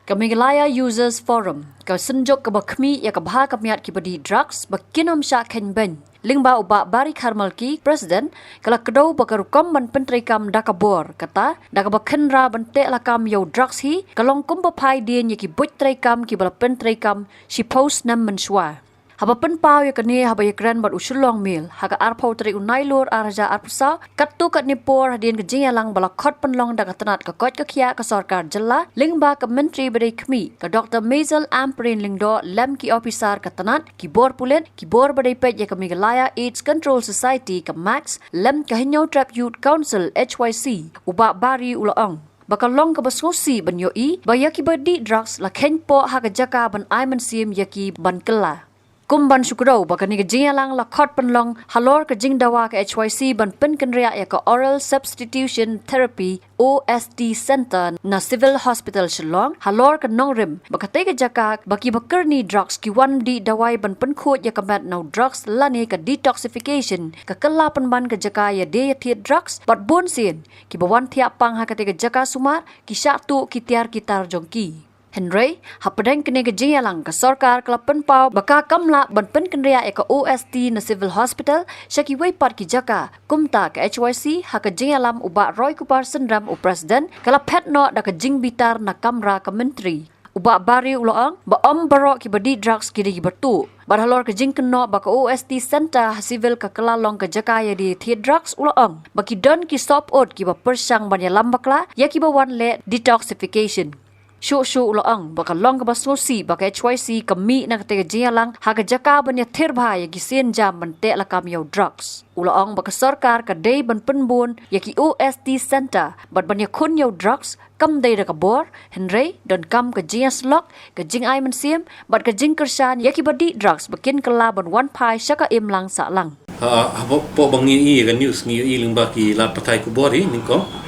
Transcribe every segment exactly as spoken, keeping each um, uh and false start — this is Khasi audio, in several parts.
Ka Meghalaya Users Forum, ka synjuk kaba khmih ïa ka bha ka miat kiba dih drugs ba kin ym shah khein beiñ, lyngba u Bah Barry Kharmalki, President, ka la kdew ba ka rukom ban pyntreikam da ka bor, kata da kaba khynra ban teh lakam ïa u drugs hi ka long kumba phai dien ïa ki buit treikam kiba la pyntreikam shiphew snem mynshuwa. Haba pynpaw ïa kane, haba ïakren bad u Shillong Mail ha ka arphew tarik u Nailur arhajar arphew saw, katto katne por hadien ka jingïalang ba la khot pynlong da ka tnat ka koit ka khiah ka sorkar jylla, lyngba ka Myntri ba dei khmih, ka Doctor Maisel Ampareen Lyngdoh, lem ki ophisar ka tnat, ki bor pulit, ki bor ba dei peit ïa ka Meghalaya AIDS Control Society, ka MACS, lem ka Hynñiewtrep Youth Council, H Y C, u Bah Barry u la ong ba ka long kaba sngewsih ban ïohi ba ïa kiba dih drugs la khein poh ha ka jaka ban ai mynsiem ïa ki ban kylla. Kum ban shu kdew ba kane ka jingïalang la khot pynlong halor ka jingdawa ka H Y C ban pynkynriah ïa ka Oral Substitution Therapy, O S T Center, na Civil Hospital Shillong, halor ka nongrim ba katei ka jaka ba kiba kyrni drugs ki wan dih dawai ban pynkhuid ïa ka met na u drugs lane ka detoxification, ka kylla pynban ka jaka ïadie ïa thied drugs, bad bun sien kiba wan thiah pang ha katei ka jaka sumar ki shah tuh ki tiar ki tar jong ki. Hynrei hapdeng kane ka jingïalang, ka sorkar ka la pynpaw ba ka kam lah ban pynkynriah ïa ka O S T na Civil Hospital sha kiwei pat ki jaka. Kumta ka H Y C, ha ka jingïalam u Bah Roy Kupar Synrem, u President, ka la phet noh da ka jingbitar na kamra ka Myntri. U Bah Barry u la ong ba ym baroh kiba dih drugs ki dei kiba tuh. Bad halor ka jingkynnoh ba ka O S T Center ha Civil ka kylla long ka jaka ïadie thied drugs, u la ong ba ki don ki sohpyut kiba pyrshang ban ïalam bakla ïa kiba wan leh detoxification. Shuh shuh u la ong ba ka long kaba sngewsih ba ka H Y C ka mih na katei ka jingïalang ha ka jaka ban ïathir bha ïa ki sienjam ban teh lakam ïa u drugs. U la ong ba ka sorkar ka dei ban pynbun ïa ki O S T Center bad ban ïakhun ïa u drugs kam dei da ka bor, hynrei donkam ka jingïasyllok, ka jingai mynsiem bad ka jingkyrshan ïa kiba dih drugs ba kin kylla ban wan phai sha ka imlang sahlang. Ha, hapoh ba ngi ïohi ïa ka news, ngi ïohi lyngba ki lad pathai khubor hi nyngkong.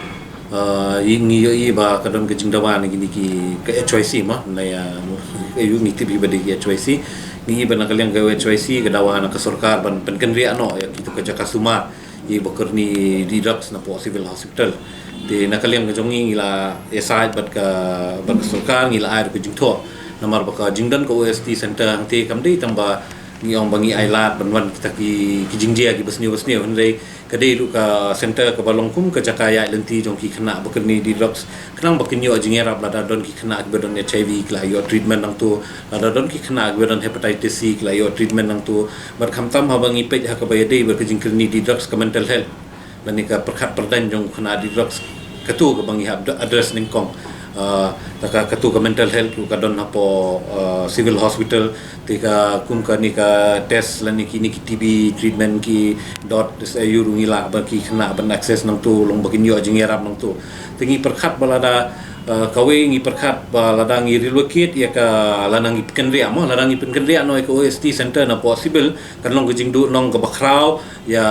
Ah, ngi ïohi ba ka don ka jingdawa na kine ki, ka H Y C mo, na ïa, ngi tip hi ba dei ki H Y C. Ngi ïohi ba na ka liang ka H Y C ka dawa na ka sorkar ban pynkynriah noh ïa kito ka jaka sumar ïa kiba kyrni dih drugs napoh Civil Hospital. Te na ka liang ka jong ngi, ngi la ïasaid bad ka, bad ka sorkar, ngi la ai ruh ka jingthoh. Namar ba ka jingdon ka O S T Center hangtei kam dei tang ba ngi ong ba ngi ai lad ban wan kita ki, ki jingjia kiba sniew ba sniew, hynrei ka dei ruh ka center kaba long kum ka jaka ïaid lynti jong ki khynnah ba kyrni dih drugs, khnang ba kin ïoh jingïarap. Lada don ki khynnah kiba don H I V ki la ïoh treatment nangto, lada don ki khynnah kiba don hepatitis C ki la ïoh treatment nangto. Bad khamtam haba ngi peit ha kaba ïadei bad ka jingkyrni dih drugs, ka mental health lane ka pyrkhat pyrdaiñ jong u khynnah dih drugs, kato kaba ngi hap address nyngkong. Ah, ta ka, kato ka mental health ruh ka don hapoh, ah, Civil Hospital. Te ka kum kane ka test lane kine ki T B treatment ki dot, sa ïoh ruh ngi lah ba ki khynnah ban access nangto, long ba kin ïoh jingïarap nangto. Te ngi pyrkhat ba lada, ah, kawei ngi pyrkhat ba lada ngi relocate ïa ka, lada ngi pynkynriah mo, lada ngi pynkynriah noh ïa ka O S T Center napoh Civil, kan long ka jingduhnong kaba khraw ïa,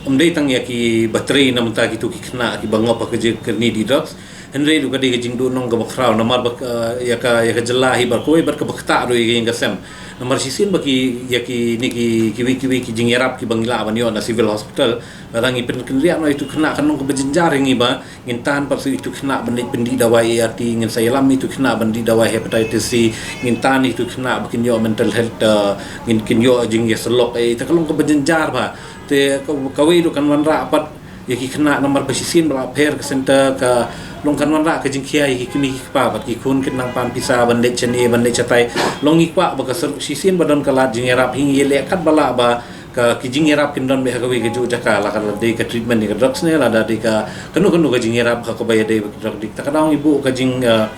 ym dei tang ïa kiba trei na mynta, kito ki khynnah kiba ngop ha ka jingkyrni dih drugs, hynrei ruh ka dei ka jingduhnong kaba khraw namar ba ka, ïa ka, ïa ka jylla hi baroh kawei bad kaba ktah ruh ïa ka ïing ka sem. Namar shisien ba ki, ïa kine ki, kiwei kiwei ki jingïarap kiba ngi lah ban ïoh na Civil Hospital, lada ngi pynkynriah noh ïa uto u khynnah kan long kaba jynjar ïa ngi ba ngin tan pat sa ïa uto u khynnah ban leit pyndih dawai A R T, ngin sa ïalam ïa uto u khynnah ban dih dawai hepatitis C, ngin tan ïa uto u khynnah ba kin ïoh mental health, eh, ngin, kin ïoh jingïasyllok, eh, te ka long kaba jynjar bha. Te ka, kawei ruh kan wanrah pat ïa ki khynnah namar ba shisien ba la pher ka center, ka long kan wanrah ka jingkhia ïa ki kmie ki kpa bad ki khun kin nang pan pisa ban leit shane ban leit shatai. Long ngi kwah ba ka sor-, shisien ba don ka lad jingïarap hi ngi ïaleh katba lah ba ka, ki jingïarap kin don beit ha kawei ka juh jaka, la ka la dei ka treatment ïa ka drugs ne, lada dei ka kano kano ka jingïarap ha kaba ïadei bad ka drug addict. Ta ka daw ngi buh ka jing, eh,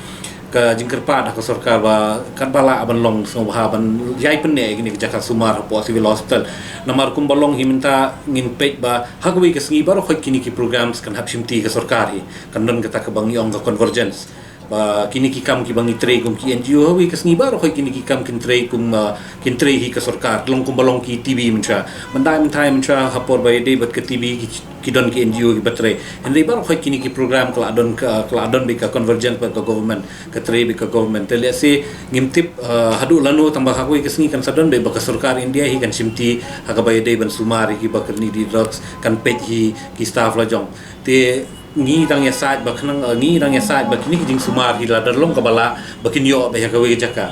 ka jingkyrpad ha ka sorkar ba katba lah ban long sngewbha ban ïai pynneh ïa kine ki jaka sumar hapoh Civil Hospital. Namar kumba long hi mynta ngin peit ba ha kawei ka sngi baroh khoit kine ki programs kan hap shimti ka sorkar hi. Kan don kata kaba ngi ong ka convergence. Ba kine ki kam kiba ngi trei kum ki N G O, ha kawei ka sngi baroh khoit kine ki kam kin trei kum, ah, kin trei hi ka sorkar, long kumba long ki T B mynshuwa. Mynta, mynta, mynta ha por ba ïadei bad ka T B ki, ki don ki N G O kiba trei. Hynrei baroh khoit kine ki program ka la don ka, ka la don beit ka convergence bad ka government, ka trei beit ka government. Te lehse ngim tip, ah, haduh lano, tang ba ha kawei ka sngi kan sa don beit ba ka sorkar India hi kan shimti ha kaba ïadei ban sumar ïa kiba kyrni dih drugs, kan peit hi ki staff la jong. Te ngi dang ïasaid ba khnang, eh, ngi dang ïasaid ba kine ki jingsumar hi lada long kaba lah ba kin ïoh beit ha kawei ka jaka.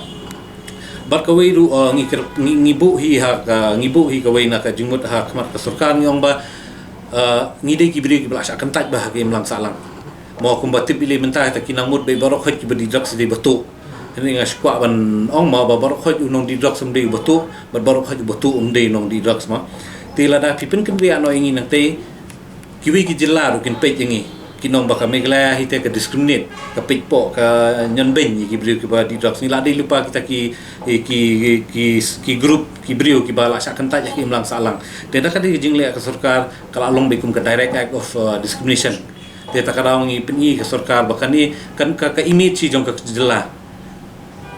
Bad kawei ruh, eh, ngi kyrp-, ngi, ngi buh hi ha ka, ngi buh hi kawei na ka jingmut ha khmat ka sorkar, ngi ong ba, eh, ngi dei ki briew kiba lah shah kyntait bha ha ka imlang sahlang. Mo kumba tip ïa lei mynta, ta ki nang mut beit baroh khoit kiba die drugs dei ba tuh. Hynrei nga sngewkwah ban ong mo ba baroh khoit u nongdie drugs um dei uba tuh, bad baroh khoit uba tuh um dei u nongdie drugs mo. Te lada phi pynkynriah noh ïa ngi nangtei, kiwei ki jylla ruh kin peit ïa ngi. Kin ong ba ka Meghalaya hi te ka discriminate, ka peit poh, ka ñion beiñ ïa ki briew kiba die drugs. Ngi lah dei lypa kita ki, ki, ki, ki group, ki briew kiba lah shah kyntait ha ka imlang sahlang. Te da ka dei ka jingleh ka sorkar, ka lah long beit kum ka direct act of, uh, discrimination. Te ta ka daw ngi pyni ka sorkar ba kane kan ka, ka image hi jong ka jylla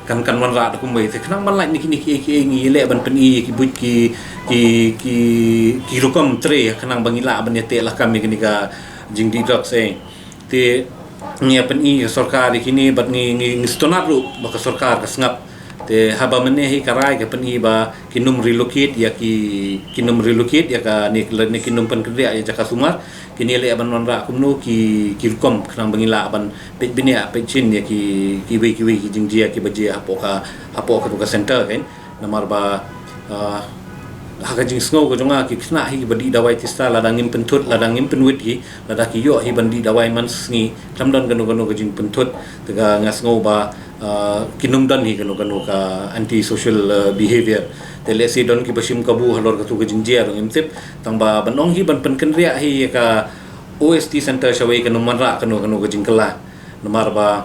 kan, kan wanrah da kumwei. Te khnang ban lait na kine kiei kiei ngi leh ban pyni ïa ki buit ki, ki, ki, ki rukom trei, khnang ba ngi lah ban ïateh lakam ïa kane ka jingdie drugs. Te ngi ïa pyni ka sorkar ïa kine bad ngi, ngi, ngi sngewtynnat ruh ba ka sorkar ka sngap. Te haba mynne hi ka rai ka pyni ba kin ym relocate ïa ki, kin ym relocate ïa kane, ne kin ym pynkynriah ïa jaka sumar. Kin ïaleh ban wanrah kumno ki, ki rukom khnang ba ngi lah ban peit bniah peit shin ïa ki, kiwei kiwei ki jingjia kiba jia hapoh ka, hapoh ka, ka center kan. Namar ba, ah, ha ka jingsngew ka jong nga, ki khynnah hi kiba dih dawai tista, lada ngim pynthut, lada ngim pynwit hi, lada ki ïoh hi ban dih dawai man sngi, khlem don kano kano ka jingpynthut. Te ka nga sngew ba, ah, kin ym don hi kano kano ka anti social, ah, behavior. Te lehse don kiba shim kabu halor katu ka jingjia ruh ngim tip. Tang ba ban ong hi ban pynkynriah hi ïa ka O S T center shawei kan ym wanrah kano kano ka jingkylla. Namar ba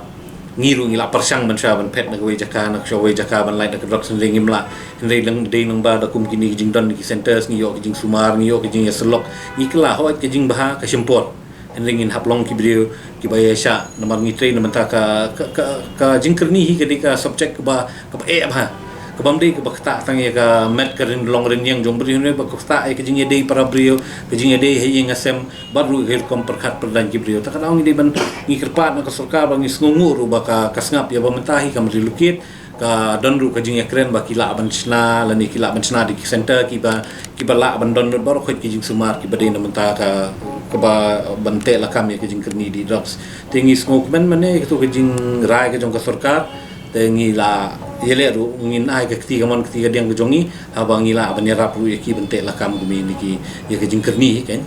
ngi ruh ngi lah pyrshang ban sha ban phet na kawei jaka, na kawei jaka ban lait na ka drugs, hynrei ngim lah. Hynrei leng dei nang ba da kum kine ki jingdon ki centers, ngi ïoh ki jingsumar, ngi ïoh ki jingïasyllok, ngi kylla, hooid ka jingbha ka shim por. Hynrei ngin hap long ki briew kiba ïaishah, namar ngi trei na bynta ka, ka, ka, ka jingkyrni hi ka dei ka subject kaba, kaba eh bha. Kaba ym dei kaba ktah tang ïa ka met ka rin long rin ïeng jong briew, hynrei ba ktah ïa ka jingïadei para briew, ka jingïadei ha ïing ha sem, bad ruh ki rukom pyrkhat pyrdaiñ ki briew. Ta ka daw ngi dei ban, ngi kyrpad na ka sorkar ba ngi sngewnguh ruh ba ka, ka sngap ïa ba mynta hi kam relocate, ka don ruh ka jingïakren ba ki lah ban shna, lane ki lah ban shna da ki center kiba, kiba lah ban don lut baroh khoit ki jingsumar kiba dei na mynta ka, kaba ban teh lakam ïa ka jingkyrni dih drugs. Te ngi sngewkmen mynne ïa katu ka jingrai ka jong ka sorkar. Te ngi lah ïaleh ruh, ngin ai ka kti kamon kti kadiang ka jong ngi, haba ngi lah ban ïarap ruh ïa ki ban teh lakam kum ïa kine ki, ïa ka jingkyrni kan.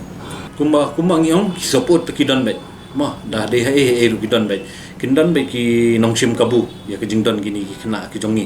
Kumba, kumba ngi ong ki support te ki don beit. Mo, da dei ha ei ha ei ruh ki don beit. Kin don beit ki nongshim kabu ïa ka jingdon kine ki khynnah ki jong ngi.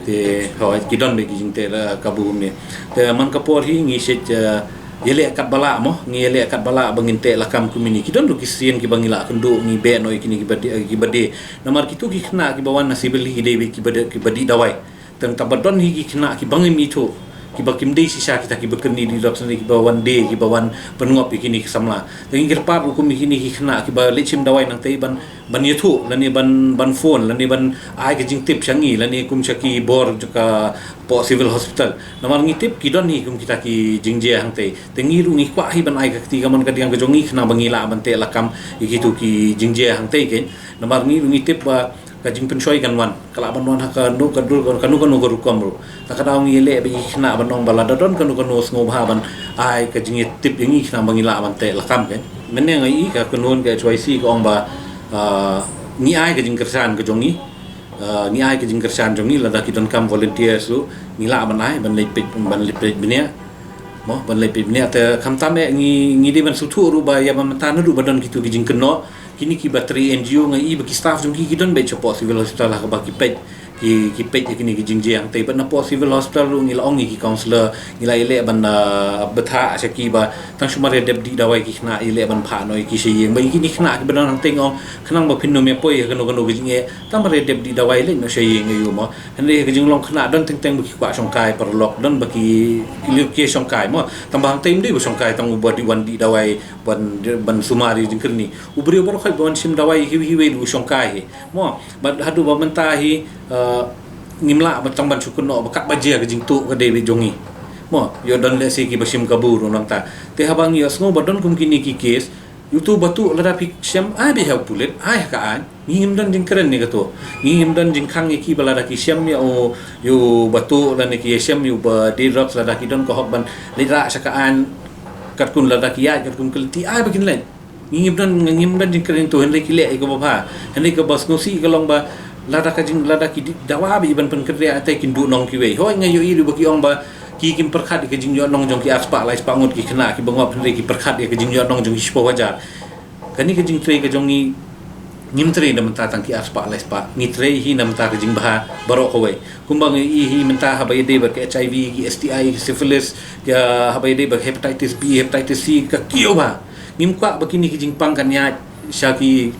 Te hooid ki don beit ki jingteh la kabu kumne. Te man ka por hi ngi shet, eh, ïaleh katba lah mo, ngi ïaleh katba lah ba ngin teh lakam kumne. Ki don ruh ki sien kiba ngi lah kynduh, ngi beh noh ïa kine kiba die, kiba die. Namar kitu ki khynnah kiba wan na civil hi ki dei beit kiba die, kiba dih dawai. Tang taba don hi ki khynnah kiba ngim ithuh, kiba kim dei shisha kita kiba kyrni dih drugs, ne kiba wan die, kiba wan pynngop ïa kine ki samla. Te ngi kyrpad ruh kum ïa kine ki khynnah kiba leit shim dawai nangtei ban, ban ïathuh, lane ban, ban phone, lane ban ai ka jingtip sha ngi, lane kum sha ki bor jong ka poh civil hospital. Namar ngi tip ki don hi kum kita ki jingjia hangtei. Te ngi ruh ngi kwah hi ban ai ka kti kamon kadiang ka jong ngi khnang ba ngi lah ban teh lakam ïa kitu ki jingjia hangtei kan. Namar ngi ruh ngi tip ba ka jingpynshoi kan wan, ka lah ban wan ha kano ka dur, kano kano ka rukom ruh. Ta ka daw ngi leh bad ki khynnah ban ong ba lada don kano kano sngewbha ban ai ka jingïatip ïa ngi khnang ba ngi lah ban teh lakam kan. Mynne nga i ka kynhun ka H Y C ka ong ba, ah, ngi ai ka jingkyrshan ka jong ngi, ah, ngi ai ka jingkyrshan jong ngi, lada ki donkam volunteers ruh ngi lah ban ai, ban leit peit, ban leit peit bniah. Mo, ban leit peit bniah. Te khamtam eh ngi, ngi dei ban sngewthuh ruh ba ïa ba mynta naduh ba don kitu ki jingkynnoh, kine kiba trei N G O nga i ba ki staff jong ki ki don beit shapoh civil hospital ha kaba ki peit, ki, ki peit ïa kine ki jingjia hangtei. Bad napoh civil hospital ruh ngi la ong ïa ki counsellor, ngi la ïaleh ban, ah, bthah sha ki ba tang shu mareh dep dih dawai ki khynnah, ïaleh ban phah noh ïa ki sha ïing. Ba ïa kine ki khynnah kiba don hangtei nga ong khnang ba phin nym ïa poi ha kano kano ka jingeh, tang mareh dep dih dawai leit noh sha ïing aïu mo. Hynrei ka jinglong khynnah don teng teng ba ki kwah shongkai paralok, don ba ki, ki leh ki shongkai mo. Tang ba hangtei ym dei ba shongkai tang uba dei wan dih dawai ban, ban sumar ïa jingkyrni. U briew baroh khoit ba wan shim dawai hi hi wei u shongkai hi. Mo, bad haduh ba mynta hi, eh, ngim lah ba tang ban shu kynnoh ba katba jia ka jingtuh ka dei beit jong ngi. Mo, ïoh don lehse kiba shim kabu ruh nangta. Te haba ngi ïohsngew ba don kum kine ki case, utu ba tuh lada phi shem ai beit ha u pulit, ai ha ka aiñ. Ngi ngim don jingkren ïa katu. Ngi ngim don jingkhang ïa ki ba lada ki shem ïa u, ïa u ba tuh lane ki shem ïa u ba dih drugs, lada ki don ka hok ban leit rah sha ka aiñ katkum, lada ki ïaid katkum ka lynti ai ba kin leit. Ngi ngim don, ngi ngim don jingkren to, hynrei ki leh ïa kaba bha. Hynrei kaba sngewsih ka long ba lada ka jing, lada ki di-, dawa ba i ban pynkynriah te kin duh nong kiwei. Hooid, nga ïohi ruh ba ki ong ba ki kim pyrkhat ïa ka jingïoh nong jong ki arspah laispah ngut ki khynnah kiba ngop, hynrei ki pyrkhat ïa ka jingïoh nong jong ki shiphew hajar. Kane ka jingtrei ka jong ngi ngim trei na bynta tang ki arspah laispah, ngi trei hi na bynta ka jingbha baroh kawei. Kumba ngi ïohi hi mynta haba ïadei bad ka H I V, ki S T I, ki syphilis, ka haba ïadei bad hepatitis B, hepatitis C, ka kiew bha. Ngim kwah ba kine ki jingpang kan ïaid sha ki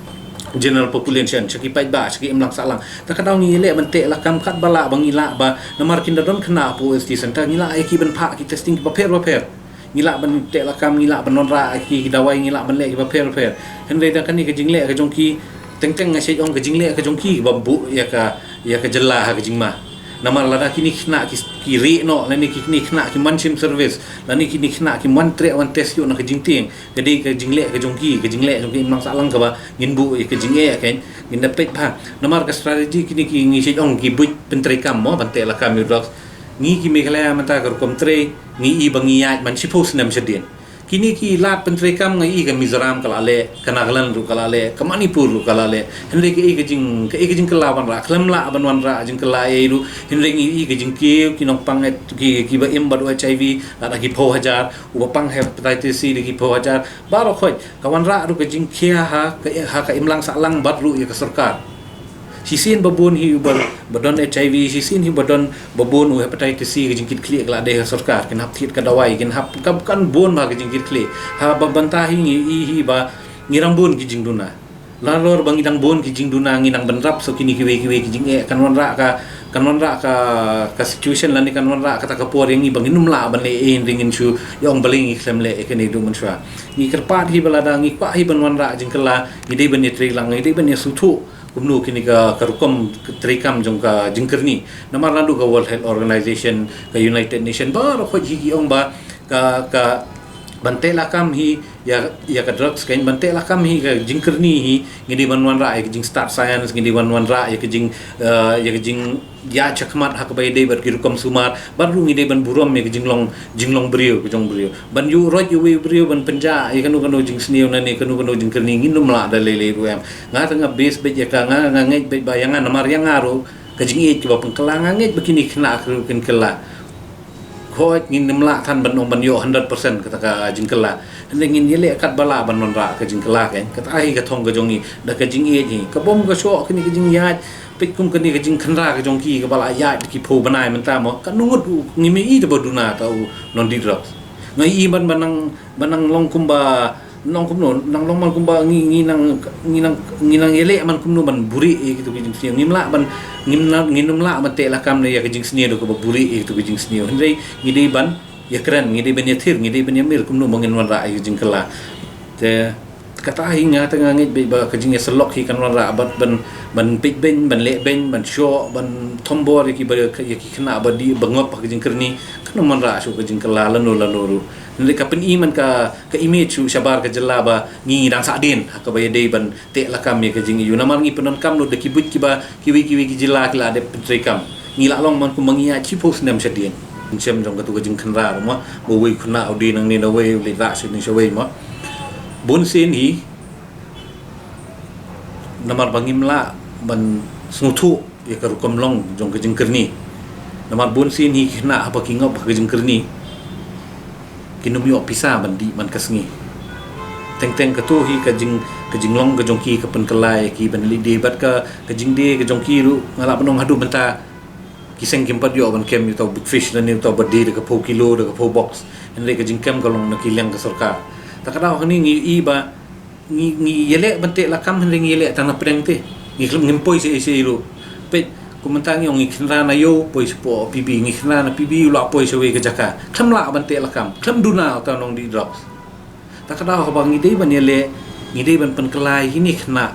general population, sha ki paidbah, sha ki imlang sahlang. Ta ka daw ngi leh ban teh lakam katba lah ba ngi lah ba, namar kin da don khynnah hapoh O S T center, ngi lah ïa ki ban phah ki testing kiba pher bapher. Ngi lah ban teh lakam, ngi lah ban wanrah ki dawai, ngi lah ban leh kiba pher bapher. Hynrei da kane ka jingleh ka jong ki, teng teng nga shait ong ka jingleh ka jong ki ba buh ïa ka, ïa ka jylla ha ka jingma. Namar lada kine khynnah ki, ki rieh noh, lane kine khynnah kim wan shim service, lane kine khynnah kim wan treh wan test ïoh na ka jingtieng, ka dei ka jingleh ka jong ki, ka jingleh jong ki imlang sahlang kaba ngin buh ïa ka jingeh, kan ngin da peit bha. Namar ka strategy kine ki, ngi shait ong ki buit pyntreikam mo, ban teh lakam ïa u drugs. Ngi ki Meghalaya mynta ka rukom trei ngi i ba ngi ïaid man shiphew snem shadien. Kine ki lad pyntreikam nga i ka Mizoram ka la leh, ka Nagaland ruh ka la leh, ka Manipur ruh ka la leh. Hynrei kaei ka jing, kaei ka jingkylla wanrah, khlem lah ban wanrah jingkylla ei ruh. Hynrei ngi i ka jingkiew ki nongpang, eh, ki, kiba im bad u H I V, lada ki phew hajar, uba pang hepatitis C da ki phew hajar. Baroh khoit ka wanrah ruh ka jingkhia ha ka, ha ka imlang sahlang bad ruh ïa ka sorkar. Shisien ba bun hi uba, ba don H I V, shisien hi ba don, ba bun u hepatitis C, ka jingkitkhlieh ka la dei ha sorkar, kin hap thied ka dawai, kin hap, ka, kan bun ba ka jingkitkhlieh. Haba bynta hi ngi i hi ba ngi dang bun ki jingduna. Nalor ba ngi dang bun ki jingduna, ngi nang bynrap sa kine kiwei kiwei ki jingeh, kan wanrah ka, kan wanrah ka, ka situation lane kan wanrah kata ka por ïa ngi ba ngin ym lah ban leh ei, hynrei ngin shu ïa ong balei ngi khlem leh ïa kane duh mynshuwa. Ngi kyrpad hi ba lada ngi kwah hi ban wanrah jingkylla, ngi dei ban ïatrei lang, ngi dei ban ïasngewthuh kumno kine ka, ka rukom treikam jong ka jingkyrni. Namar naduh ka World Health Organization, ka United Nation, baroh khoit hi ki ong ba ka, ka ban teh lakam hi ïa, ïa ka drugs, kan ban teh lakam hi ka jingkyrni hi, ngi dei ban wanrah ïa ka jingstad science, ngi dei ban wanrah ïa ka jing, eh, ïa ka jing ïa shakhmat ha kaba ïadei bad ki rukom sumar, bad ruh ngi dei ban burom ïa ka jinglong, jinglong briew, ka jong briew. Ban ïuh roit ïa uwei u briew ban pynjah ïa kano kano jingsniew lane kano kano jingkyrni, ngin ym lah da lei lei ruh em. Nga te nga bes beit ïa ka, nga, nga ngeit beit ba ïa nga, namar ïa nga ruh ka jingïeit kiba pynkylla, nga ngeit ba kine khynnah ruh kin kylla. Khoit ngin ym lah than ban ong ban ïoh hundred percent kata ka jingkylla. Hynrei ngin ïaleh katba lah ban wanrah ka jingkylla, kan. Kata hi ka thong ka jong ngi, da ka jingïeit hi. Ka bym ka shoh kane ka jingïaid, peit kum kane ka jingkhynra ka jong ki kaba la ïaid da ki phew bnai mynta mo. Katno ngut u, ngim i te ba duna ta u nongdih drugs. Nga i ban, ban nang, ban nang long kumba, nang kumno, nang long man kumba ngi, ngi nang, ngi nang, ngi nang ïaleh man kumno ban buhrieh ïa kitu ki jingsniew. Ngim lah ban, ngim nang, ngin ym lah ban teh lakam ïa ka jingsniew da kaba buhrieh ïa kitu ki jingsniew. Hynrei ngi dei ban ïakren, ngi dei ban ïathir, ngi dei ban ïamir kumno ba ngin wanrah ïa ka jingkylla. Te kata hi nga te nga ngeit beit ba ka jingïasyllok hi kan wanrah bad ban, ban peit beiñ, ban leh beiñ, ban shoh, ban thombor ïa ki ba, ïa ki khynnah ba dih ba ngop ha ka jingkyrni, kan ym wanrah shuh ka jingkylla lano lano ruh. Hynrei ka pyni man ka, ka image shuh shabar ka jylla ba ngi dang sahdien ha kaba ïadei ban teh lakam ïa ka jingïoh. Namar ngi pyndonkam lut da ki buit kiba kiwei kiwei ki jylla ki la dep pyntreikam. Ngi la long man kumba ngi ïaid shiphew snem shadien. Jingshem jong katu ka jingkhynra ruh mo, ba uwei u khynnah u die nangne na wei, u leit rah shane shawei mo. Bun sien hi, namar ba ngim lah ban sngewthuh ïa ka rukom long jong ka jingkyrni. Namar bun sien hi ki khynnah haba ki ngop ha ka jingkyrni, kin ym ïoh pisa ban dih man ka sngi. Teng teng katu hi ka jing, ka jinglong ka jong ki ka pynkylla ïa ki ban leit die, bad ka, ka jingdie ka jong ki ruh nga lah ban ong haduh mynta ki seng kim pat ïoh ban kem ïa uta u big fish lane uta uba die da ka phew kilo, da ka phew box. Hynrei ka jingkem ka long na ki liang ka sorkar. Ta ka daw hangne ngi i ba ngi, ngi ïaleh ban teh lakam hynrei ngi ïaleh tang na pdeng te. Ngi khlem, ngim poi shaei shaei ruh. Peit, kum mynta ngi ong ngi khynra na ïew poi shapoh P B, ngi khynra na P B u la poi shawei ka jaka. Khlem lah ban teh lakam, khlem duna uta u nongdih drugs. Ta ka daw haba ngi dei ban ïaleh, ngi dei ban pynkylla ïa kine khynnah.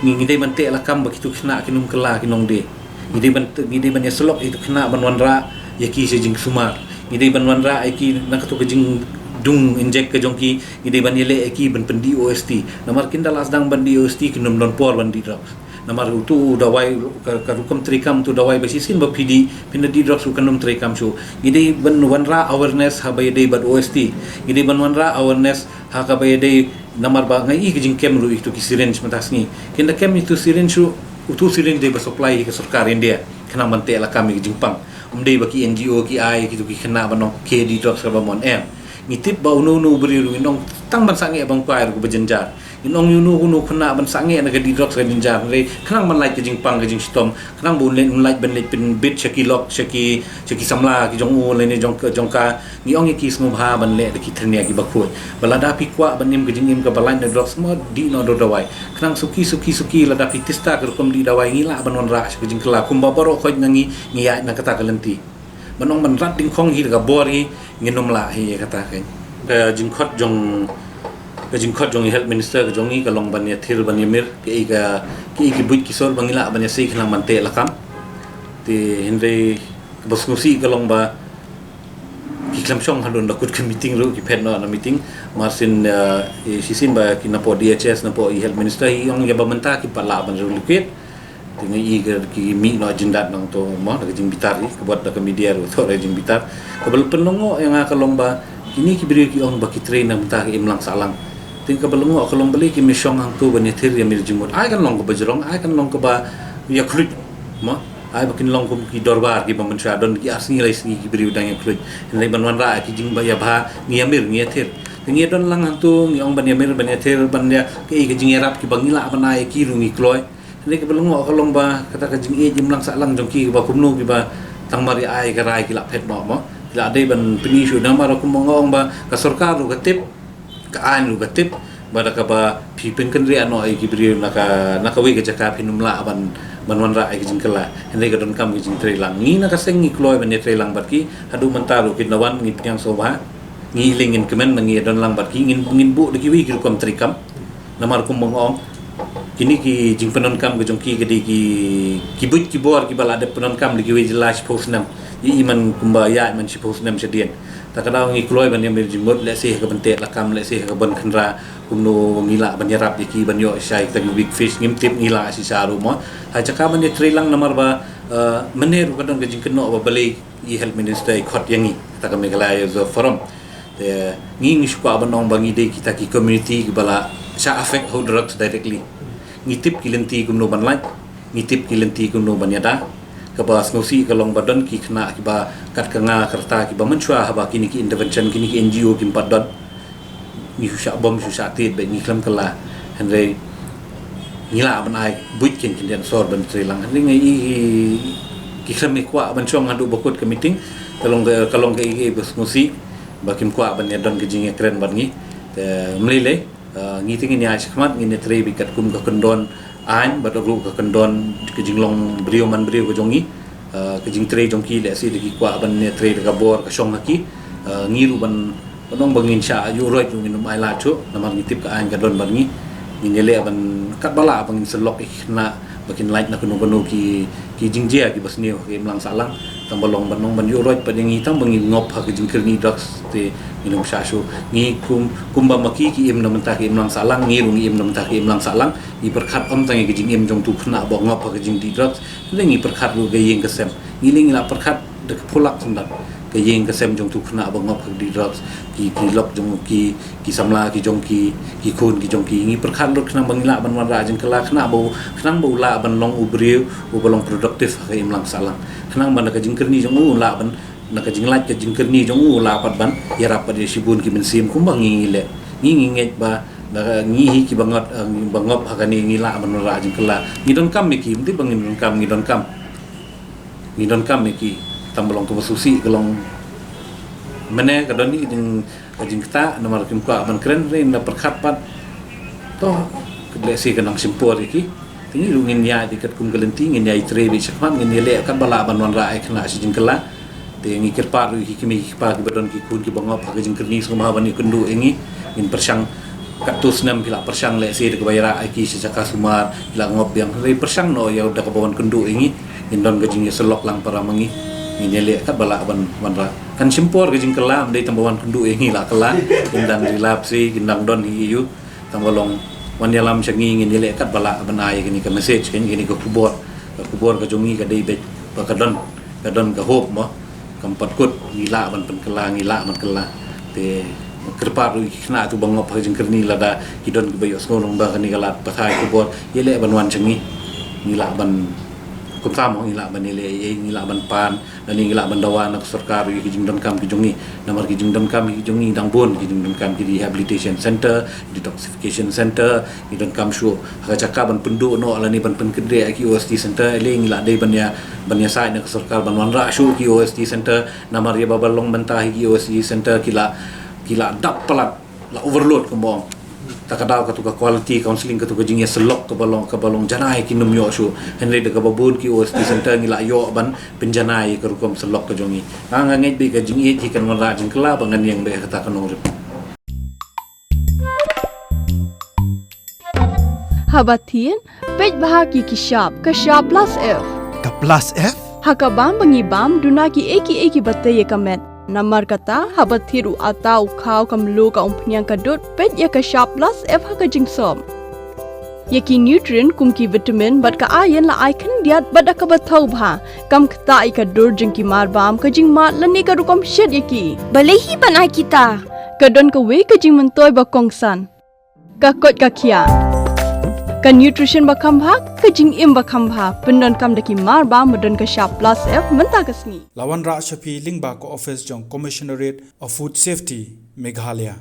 Ngi, ngi dei ban teh lakam ba kitu khynnah kin ym kylla ki nongdie. Ngi dei ban, ngi dei ban ïasyllok ïa kitu khynnah ban wanrah ïa ki sha jingsumar. Ngi dei ban wanrah ïa ki na katu ka jingdung injek ka jong ki, ngi dei ban ïaleh ïa ki ban pyndih O S T. Namar kin da la sdang ban dih O S T kin ym don por ban dih drugs. Namar utu u dawai, ka, ka rukom treikam utu u dawai ba shisien ba phi dih, phin da dih drugs ruh kan ym treikam shuh. Ngi dei ban wanrah awareness haba ïadei bad O S T. Ngi dei ban wanrah awareness ha kaba ïadei Namar ba nga i ka jingkem ruh ïa kitu ki syringe mynta ka sngi. Kin da kem ïa kitu syringe ruh, utu syringe dei ba supply ïa ka sorkar India. Khnang ban teh lakam ïa ka jingpang. Ym dei ba ki N G O ki ai, kitu ki khynnah ban ong kei dih drugs kaba mon, em. Ngi tip ba uno uno u briew ruh ngin ong tang ban sangeh ban kwai ruh kaba jynjar. Ngin ong ïa uno uno u khynnah ban sangeh na ka dih drugs ka jynjar. Hynrei khnang ban lait ka jingpang ka jingshitom. Khnang ba un leh, un lait ban leit pynbit sha ki lok, sha ki, sha ki samla ki jong u lane jong ka, jong ka. Ngi ong ïa ki sngewbha ban leh da ki thyrnia kiba khuid. Ba lada phi kwah ban im ka jingim kaba lait na drugs mo, dih noh da u dawai. Khnang suki, suki, suki lada phi tista ka rukom dih dawai ngi lah ban wanrah sha ka jingkylla. Kumba baroh khoit na ngi, ngi ïaid na kata ka lynti. Ban ong ban rat dyngkhong hi da ka bor hi, ngin ym lah hi ïa kata ka. Ka jingkhot jong, ka jingkhot jong i Health Minister ka jong ngi ka long ban ïathir ban ïamir, kaei ka, kaei ki buit ki sor ba ngi lah ban ïasei khnang ban teh lakam. Te hynrei kaba sngewsih ka long ba ki khlem shong haduh da kut ka meeting ruh, ki phet noh na meeting. Marsien, eh, shisien ba ki napoh D H S, napoh i Health Minister, i ong ïa ba mynta ki pat lah ban relocate. Te nga i ka ki mih noh jingdat nangto mo, da ka jingbitar hi, ka bud da ka media ruh, to da ka jingbitar. Kaba pynlyngngoh ïa nga ka long ba kine ki briew ki ong ba ki trei na bynta ka imlang sahlang. Te kaba lyngngoh ka long balei kim shong hangto ban ïathir ïamir jingmut. Ai kan long kaba jrong, ai kan long kaba ïakhluit mo. Ai ba kin long kum ki dorbar kiba mynshuwa don ki ar sngi lai sngi ki briew dang ïakhluit. Hynrei ban wanrah ki jingba ïabha ngi ïamir ngi ïathir. Te ngi ïadon lang hangto ngi ong ban ïamir ban ïathir ban ïa kaei ka jingïarap kiba ngi lah ban ai ki ruh ngi kloi. Hynrei kaba lyngngoh ka long ba kata ka jingïeit imlang sahlang jong ki ba kumno kiba tang mar ïa ai ka rai ki la phet noh mo. Ki la dei ban pyni shuh namar kumba nga ong ba ka sorkar ruh ka tip, ka aiñ ruh ka tip ba da kaba phi pynkynriah noh ïa ki briew na ka, na kawei ka jaka phin ym lah ban, ban wanrah ïa ki jingkylla. Hynrei ka donkam ki jingtrei lang. Ngi na ka seng ngi kloi ban ïatrei lang bad ki, haduh mynta ruh kin da wan ngi pdiang sngewbha. Ngi lei ngin kmen na ngi ïadon lang bad ki, ngin, ngin buh da kiwei ki rukom treikam. Namar kumba nga ong, kine ki jingpyndonkam ka jong ki ka dei ki, ki buit ki bor kiba la dep pyndonkam da kiwei jylla shiphew snem. Ïa i man kumba ïa i man shiphew snem shadien. Ta ka daw ngi kloi ban ïamir jingmut, lehse ha ka ban teh lakam, lehse ha ka ban khynra, kumno ngi lah ban ïarap ïa ki ban ïoh shai kita ki weak fish, ngim tip ngi lah shisha ruh mo. Ha jaka ban ïatrei lang namar ba, eh, mynne ruh ka don ka jingkynnoh ba balei i Health Minister i khot ïa ngi, kata ka Meghalaya Reserve Forum. Te ngi ngi shu kwah ban ong ba ngi dei kita ki community kiba la shah affect ha u drugs directly. Ngi tip ki lynti kumno ban lait, ngi tip ki lynti kumno ban ïada. Kaba sngewsih ka long ba don ki khynnah kiba kat ka nga ka rta kiba mynshuwa haba kine ki intervention kine ki N G O kim pat don. Ngi shu shah bom shu shah tied bad ngi khlem kylla. Hynrei ngi lah ban ai buit kin kin dien sor ban trei lang. Hynrei ngi i ki khlem i kwah ban shong haduh ba kut ka meeting. Ka long ka, ka long ka i, i ba sngewsih ba kim kwah ban ïadon ka jingïakren bad ngi. Te ym lei lei, eh, ngi te ngin ïa shakhmat ngin ïatrei bad katkum ka kyndon aiñ bad ruh ka kyndon ka jinglong briew man briew ka jong ngi. Eh, ka jingtrei jong ki lehse da ki kwah ban ïatrei da ka bor ka shong ha ki. Eh, ngi ruh ban, ban ong ba ngin shah ïuh roit ruh ngin ym ailad shuh namar ngi tip ka aiñ ka don bad ngi. Ngin ïaleh ban katba lah ba ngin sylok ïa ki khynnah ba kin lait na kano kano ki, ki jingjia kiba sniew ha ka imlang sahlang. Tang ba long ban ong ban ïuh roit pat ïa ngi tang ba ngin ngop ha ka jingkyrni drugs te ngin ym shah shuh. Ngi kum, kumba ma ki ki im na bynta ka imlang sahlang, ngi ruh ngi im na bynta ka imlang sahlang. Ngi pyrkhat ym tang ïa ka jingim jong utu u khynnah ba ngop ha ka jingdih drugs. Hynrei ngi pyrkhat ruh ka ïing ka sem. Ngi lei ngi la pyrkhat da ka pulak sumdang. Ka ïing ka sem jong utu u khynnah ba ngop ha ka dih drugs. Ki, ki lok jong ki, ki samla ki jong ki, ki khun ki jong ki. Ngi pyrkhat ruh khnang ba ngi lah ban wanrah jingkylla khnang ba u, khnang ba u lah ban long u briew uba long productive ha ka imlang sahlang. Khnang ba na ka jingkyrni jong u u lah ban, na ka jinglait ka jingkyrni jong u u lah pat ban ïarap pat ïa shibun ki mynsiem kumba ngi ngi leh. Ngi ngi ngeit ba na ka, ngi hi kiba ngot, eh, ba ngop ha kane ngi lah ban wanrah jingkylla. Ngi donkam ïa ki, ym dei ba ngim donkam, ngi donkam. Ngi donkam ïa ki, tang ba long kaba sngewsih ka long mynne ka don hi ka jing, ka jingktah namar kim kwah ban kren, hynrei na pyrkhat pat. To, lehse ka nang shim por ïa ki. Te ngi ruh ngin ïaid katkum ka lynti, ngin ïatrei beit shakhmat, ngin ïaleh katba lah ban wanrah ïa ki khynnah sha jingkylla. Te ngi kyrpad ruh ïa ki kmie ki kpa kiba don ki khun kiba ngop ha ka jingkyrni sngewbha ban ïakynduh ïa ngi. Ngin pyrshang katto snem phi la pyrshang lehse da kaba ïarah ïa ki sha jaka sumar, phi la ngop biang. Hynrei pyrshang noh ïa da kaba wan kynduh ïa ngi. Ngin don ka jingïasyllok lang para ma ngi. Ngin ïaleh katba lah ban wanrah. Kan shim por ka jingkylla, ym dei tang ba wan kynduh ïa ngi la kylla. Kin dang ri lap shi, kin dang don hi ïa u. Tang ba long wan ïalam sha ngi, ngin ïaleh katba lah ban ai kane ka message, kane, kane ka khubor. Ka khubor ka jong ngi ka dei beit ba ka don, ka don ka hope mo. Kam pat kut, ngi lah ban pynkylla, ngi lah ban kylla. Te Kyrpad ruh ïa ki khynnah tu ba ngop ha ka jingkyrni lada ki don kiba ïohsngew lang ba kane ka lad pathai khubor, ïaleh ban wan sha ngi. Ngi lah ban, kumta mo, ngi lah ban ïaleh, ngi lah ban pan, lane ngi lah ban dawa na ka sorkar ïa ki jingdonkam ki jong ngi. Namar ki jingdonkam ki jong ngi dang bun, ki jingdonkam ki rehabilitation center, detoxification center, ki donkam shuh ha ka jaka ban pynduh noh lane ban pynkynriah ïa ki O S T center. Ïaleh ngi lah dei ban ïa, ban ïasaid na ka sorkar ban wanrah shuh ki O S T center. Namar ïa ba, ba long mynta hi ki O S T center ki la, ki la dap palat, la overload kumba ong. Ta ka daw katu ka quality counselling, katu ka jingïasyllok kaba long, kaba long janai kim ïoh shuh. Hynrei da kaba bun ki O S T center ngi la ïoh ban pynjanai ïa ka rukom syllok ka jong ngi. Nga, nga ngeit ba ka jingïeit hi kan wanrah jingkylla ba ngan ïeng beit ha kata ka nongrim. Haba thied, peit bha ïa ki shap, ka shap plus F. Ka plus F? Ha ka bam ba ngi bam, duna kiei kiei kiba tei ïa ka met. Namar kata, haba thied u atta u khaw, ka mluh, ka umphniang, ka dud, peit ïa ka shap plus F ha ka jingsop. Ïa ki nutrient kum ki vitamin bad ka iron la ai khyndiat bad da kaba thaw bha. Kam ktah ïa ka dur jong ki marbam, ka jingmad lane ka rukom shet ïa ki. Balei hi ban ai kita? Ka don kawei ka jingmyntoi ba kongsan. Ka koit ka khiah. Ka nutrition ba kham bha, ka jingim ba kham bha. Pyndonkam da ki marbam ba don ka shap plus F mynta ka sngi. La wanrah sha phi lyngba ka office jong Commissionerate of Food Safety, Meghalaya.